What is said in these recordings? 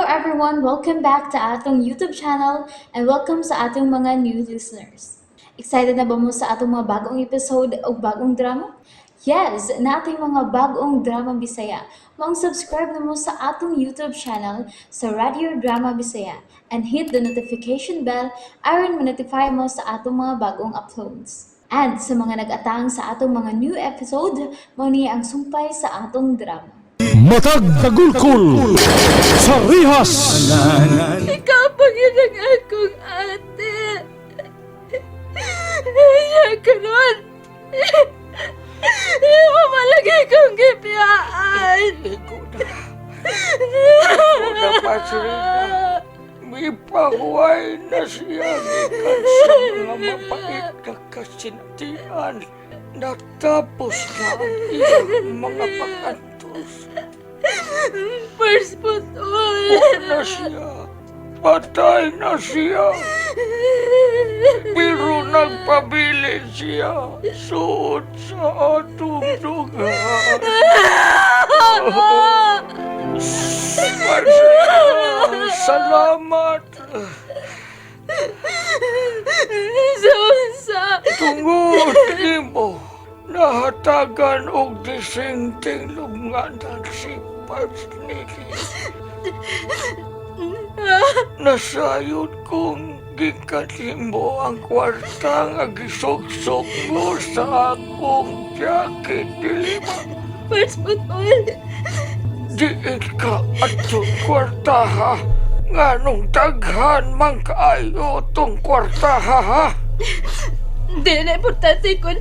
Everyone! Welcome back to atong YouTube channel and welcome sa atong mga new listeners. Excited na ba mo sa atong mga bagong episode o bagong drama? Yes! Naa tay mga bagong drama Bisaya. Maong subscribe na mo sa atong YouTube channel sa Radio Drama Bisaya and hit the notification bell aron ma-notify mo sa atong mga bagong uploads. And sa mga nag-atang sa atong mga new episode, mao ni ang sumpay sa atong drama. Matag Kagulkul sa Rihas. Ikaw pa gyud ang akong ate. Siya karon. Imo malagi kong gibiyaan. Ikaw na. Ikaw na, Pasrina. Mipahuway na siya gikan sa mga mapait na kasinatian. Natapos na ang iyang mga pag-antos. Pards Putol. Wa na siya. Patay na siya. Pero nagpabilin siya suod sa atong dugang. Pasrina, salamat. Sa unsa? Tungod nimo, nahatagan og disenteng lubnganan si Pards Nili. Nasayod kong gikan nimo ang kwarta nga gisuksok mo sa akong jacket, dili ba? Pards Putol. Diin ka atong kwarta, ha? Nganong daghan man kaayo tong kwarta, ha, ha? Hindi na importante kung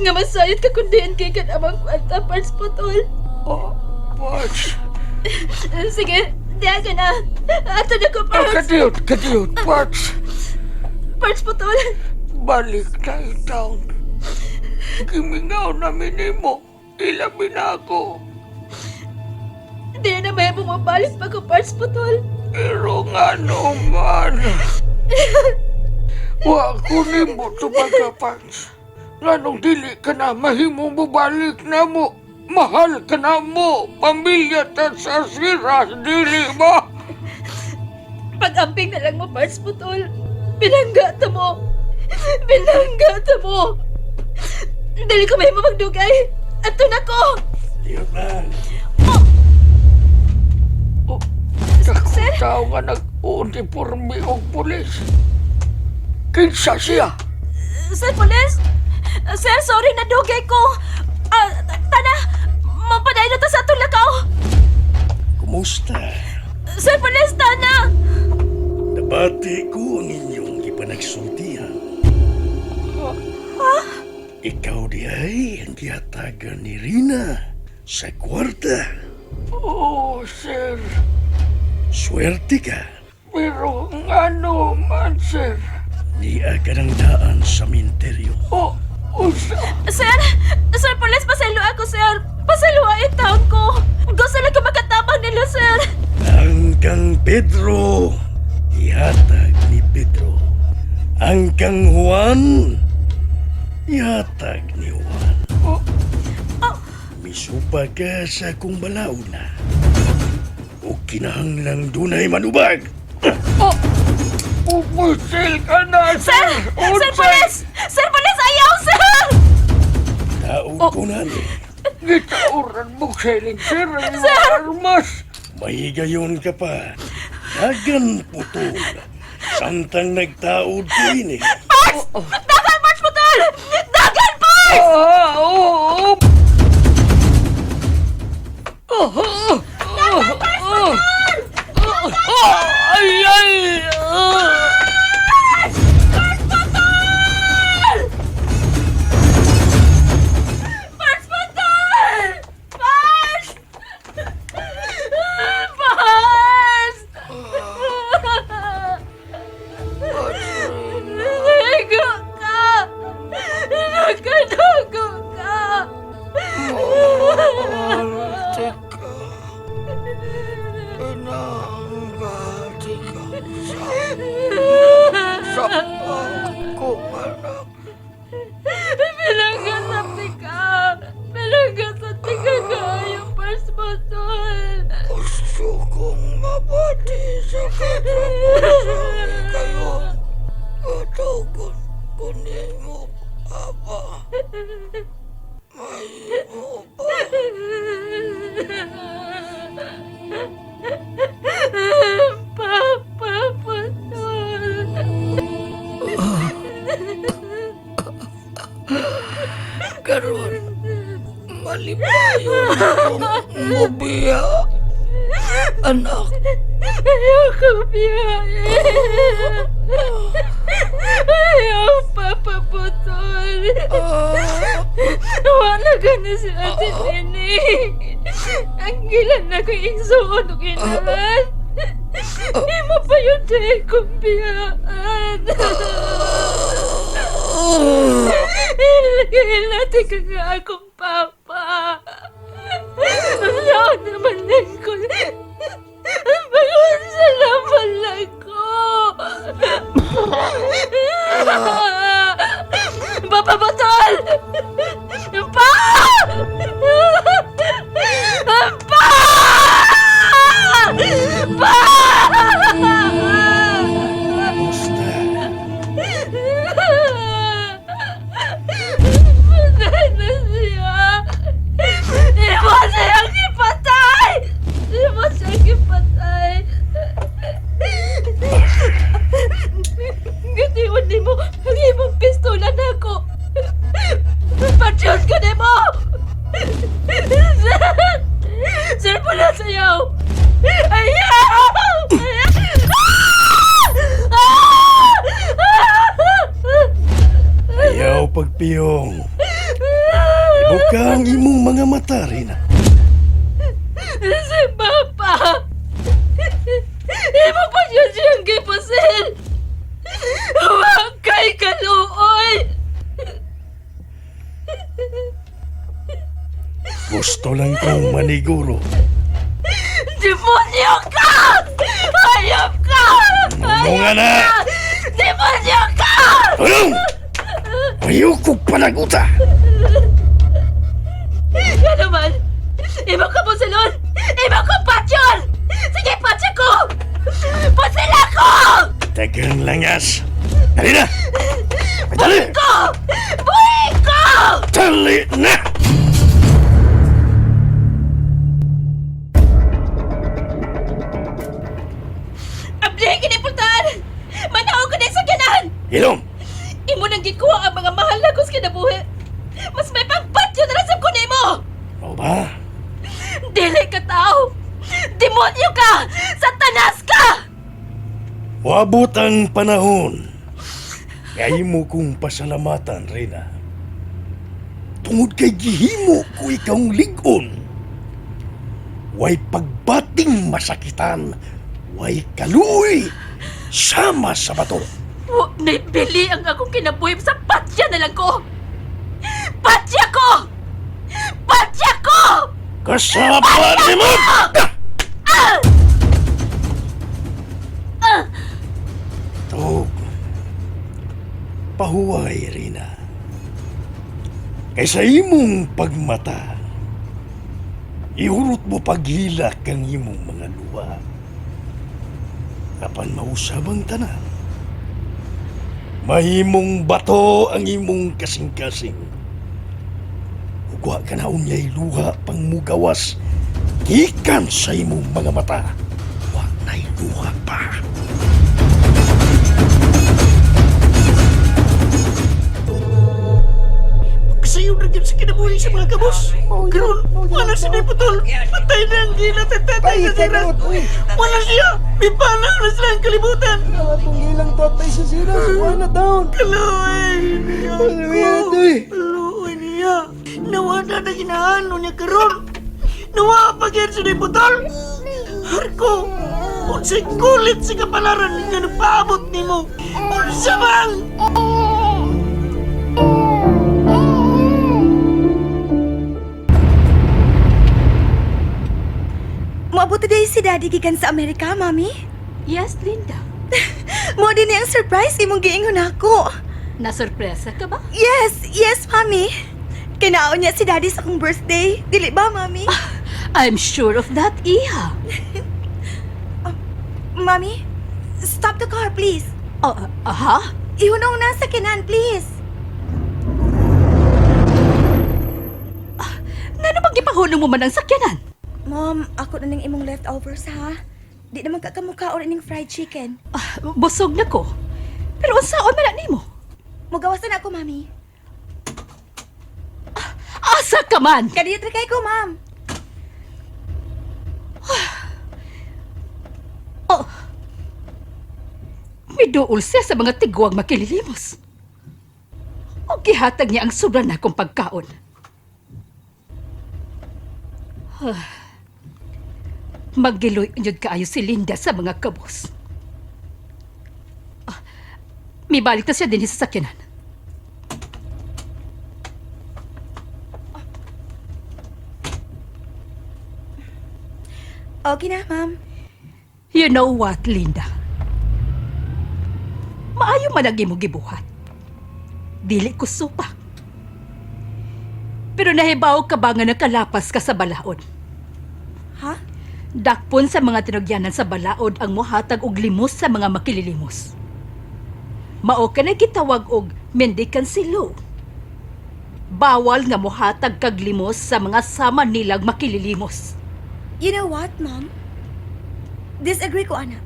nga masayod ka kung diin kay kan amang kwarta, Pards Putol. Oh, Pards. Sige, diya ka na. Ato na ko, Ah, Pards. kadiyot, kadiyot, Pards. Pards Putol. Balik na taon. Gimingaw na minimo. Ilabi na ako. Hindi na may bumabalik pa ko, Pards Putol. Pero ngano man. Wa ko nimo tubaga, Pards. Nganong dili ka na mahimo mobalik na mo. Mahal ka na mo. Pamilya ta sa siras, dili ba? Pag-amping na lang mo, Pards Putol. Bilangga ta mo. Bilangga ta mo. Dili ko mahimo magdugay. Ato na ko. Diyot lang. Oh. Oh, Sir? tao nga nag-uniforme og pulis. Kinsa siya? Sir Police? Sir, sorry na dugay ko. Ah, tana, mapadayon na ta sa atong lakaw. Kumusta? Sir Police, tana! Nabati ko ang inyong gipanagsultihan. Ikaw di ay ang gihatagan ni Rina sa kwarta. Oo, sir. Swerte ka. Pero ngano man, sir? Nia ka ng daan sa minteryo. Oh, unsa? Sir! Sir Police, pasaylo ako, sir! Pasaylo ay taon ko! Gusto lang ko makatabang nila, sir! Ang kang Pedro, ihatag ni Pedro. Ang kang Juan, ihatag ni Juan. Oh. Misupa ka sa akong balaod na. O kinahanglang dunay manubag. Oh, pumusil ka na, Sir! sir! Sir Police! Sir Police, ayaw, sir! Taog ko na ni. Gitauran mo, siling, sir, ang iyong Sir! armas. Mahigayon ka pa. Dagan putol. Samtang nagtaod ko ini. Pards! Dagan, Pards Putol! Dagan, Pards! Ah, oo! Oh, oh, oh, oh, oh, oh, ay, ay, ah. Pards Putol! Pards Putol! Pards! Pards! Naligo ka! Nagkanago ka! Mahal ka. Pinanggati ka sa ako, anak. Pinanggasap ka! Pinanggasap ka kayo, Pards Putol! Gusto kong Sakit ra po sa kayo. Tawgon ko nimo, Papa. Mahimo ba? Papa Putol. Karon, malipayon akong mubiya. Anak, Ayoko biyahe. Ayaw, Papa Putol. Wala ka na si Ate Nene. Ang gilan na ko igsuon og inahan. Imo pa yun dahil kong biyaan. Hilati ka nga akong papa. Saan naman lang ko. Bagon sa naman lang ko. Papa Batol! Pa! Pa! Pa! Musta? Patay na siya! Imo siyang ipatay! Imo siyang ipatay! Gatiwan nimo ang imong pistola nako! Patyon ko nimo! Sir! Sir, pala sayaw! Ayaw! Ah! Ah! Ayaw pagpiyong. Ibuka ang imong mga mata, Rina. Si Papa! Imo pa siya siyang gipusil! Huwag kay kaluoy! Gusto lang kong maniguro. Demonyo ka! Hayop ka! Ano nga na? Demonyo ka! Anong? Ayaw ko panaguta! Nga naman! Imo ka pusilon! Imo ko patyon! Sige, patya ko! Pusil ako! Tagang langas! Dali na! Dali! Ko! Buhay ko! Dali na! Abli, kinipultahan! Manaog ka na sa ganahan! Ilong! Imo nang gikuha ang mga mahal na kos kinabuhi. Mas may pangpatyo na lang sa kunimo! Mao ba? Dili ka tao! Demonyo ka! Satanas ka! Wabot ang panahon. Kaya mo kong pasalamatan, Reyna. Tungod kay gihimo ko ikawng ligon. Way pagbating masakitan, way kaluoy, sama sa bato. Wa naibili ang akong kinabuhi sa patya na lang ko! Patya ko! Patya ko! Kasama ni mo! Tug. Pahuway, Rina. Kaysa imong pagmata, ihurot mo paghilak ang imong mga luha. Apan mausab ang tanan. Mahimong bato ang imong kasing-kasing. Ugwa ka na unyay luha pang mugawas. Gikan sa imong mga mata. Wa na'y luha pa. Kasayo na gyud sa kinabuhi sa mga kabos. Karon, wala si Putol. Patay na ang gilat at tatay sa siras. Wala siya. Bipanaw na sila ang kalibutan. Atong ilang tatay sa siras, wala na down. Kaluoy niya. Kaluoy, atoy. Kaluoy niya. Nawala na ginaano niya karon. Nawa pa gyud si Putol. Harko, unsay kulit sa kapalaran nga napaabot nimo. Unsa man? Moabot today si Daddy gikan sa Amerika, Mami. Yes, Linda. Mo din ang surprise imong giingon ako. Nasurpresa ka ba? Yes, yes, Mami. Kinaon niya si Daddy sa akong birthday. Dili ba, Mami? I'm sure of that, Iha. Ma, Mommy, stop the car, please. Oh, aha? Ihunong na sa sakyanan, please. Ngano bang gipahunong mo man ang sakyanan? Mom, ako na ning imong leftovers, ha? Di naman ka kamukha ning fried chicken. Ah, busog na ko. Pero unsaon man na nimo? Mugawasan ako, Mami. Asa ka man? Kadiyot ra kay ko, ma'am. Oh. Miduol siya sa mga tigwang makililimos. O gihatag niya ang sobra na akong pagkaon. Ah. Magiloy inyod kaayo si Linda sa mga kabos. Ah, mibalik na siya din sa sakyanan. Okay na, ma'am. You know what, Linda? Maayo man ang imong gibuhat. Dili ko supak. Pero nahibaw ka ba nga nakalapas ka sa balaod? Ha? Dakpon sa mga tinugyanan sa balaod ang muhatag og limos sa mga makililimos. Mao ka na gitawag og mendicancy law. Bawal nga muhatag kag limos sa mga sama nilang makililimos. You know what, ma'am? Disagree ko, ana.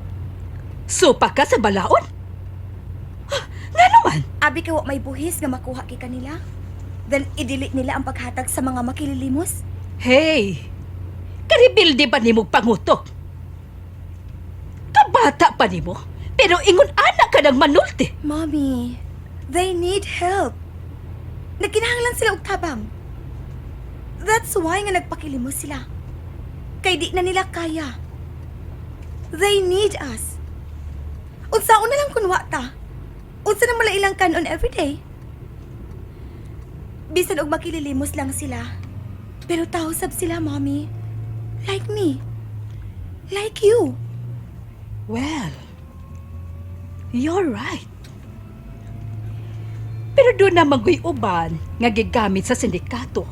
Supak ka sa balaod? Ah, nga naman? Abi ka wa may buhis nga makuha kay kanila. Then idili nila ang paghatag sa mga makililimos. Hey! Karibilde ba nimo pangutok? Kabata pa nimo, pero ingon anak ka ng manulti. Mommy, they need help. Nagkinahanglan sila og tabang. That's why nga nagpakilimos sila. Kay di na nila kaya. They need us. Unsaon na lang kun wa ta. Unsa na mala ilang kanon everyday. Bisan og makililimos lang sila. Pero tao sab sila, Mommy. Like me. Like you. Well, you're right. Pero doon na magoy uban nga gigamit sa sindikato.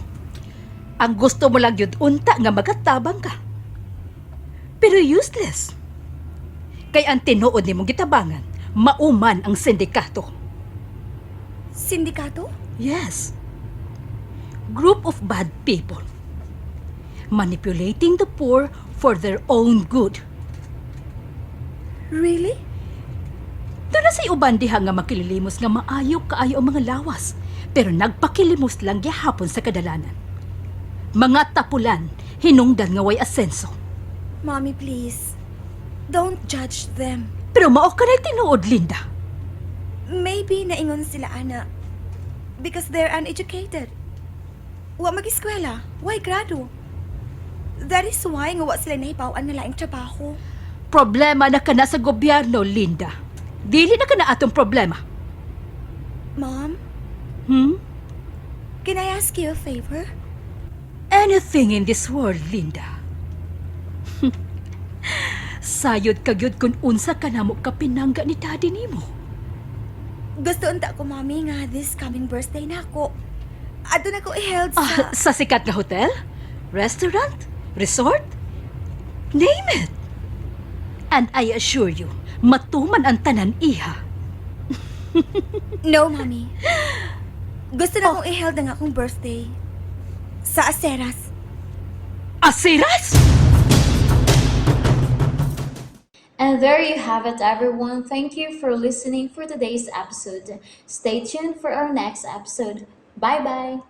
Ang gusto mo lang yun unta nga magatabang ka. Pero useless. Kay ang tinuod nimong gitabangan, mauman ang sindikato. Sindikato? Yes. Group of bad people. Manipulating the poor for their own good. Really? Doon na say uban diha nga makililimos nga maayo kaayo ang mga lawas, pero nagpakilimos lang gihapon sa kadalanan. Mga tapulan, hinungdan nga way asenso. Mommy, please. Don't judge them. Pero mao ka na tinuod, Linda. Maybe naingon sila, ana. Because they're uneducated. Wa mag-eskwela, way grado. That is why nga wa sila nahibaw-an nga laing trabaho. Problema na kana sa gobyerno, Linda. Dili na kana atong problema. Mom, can I ask you a favor? Anything in this world, Linda. Sayod kagyod kung unsa ka namo kapinangga ni daddy nimo. Gusto unta ko, Mommy, nga this coming birthday na ako. Adto na ko i-held sa. Ah, sa sikat nga hotel? Restaurant? Resort? Name it! And I assure you, matuman ang tanan iha. No, Mommy. Gusto na akong i-held ang akong birthday. Sa Aceras. Asiras! And there you have it, everyone. Thank you for listening for today's episode. Stay tuned for our next episode. Bye bye.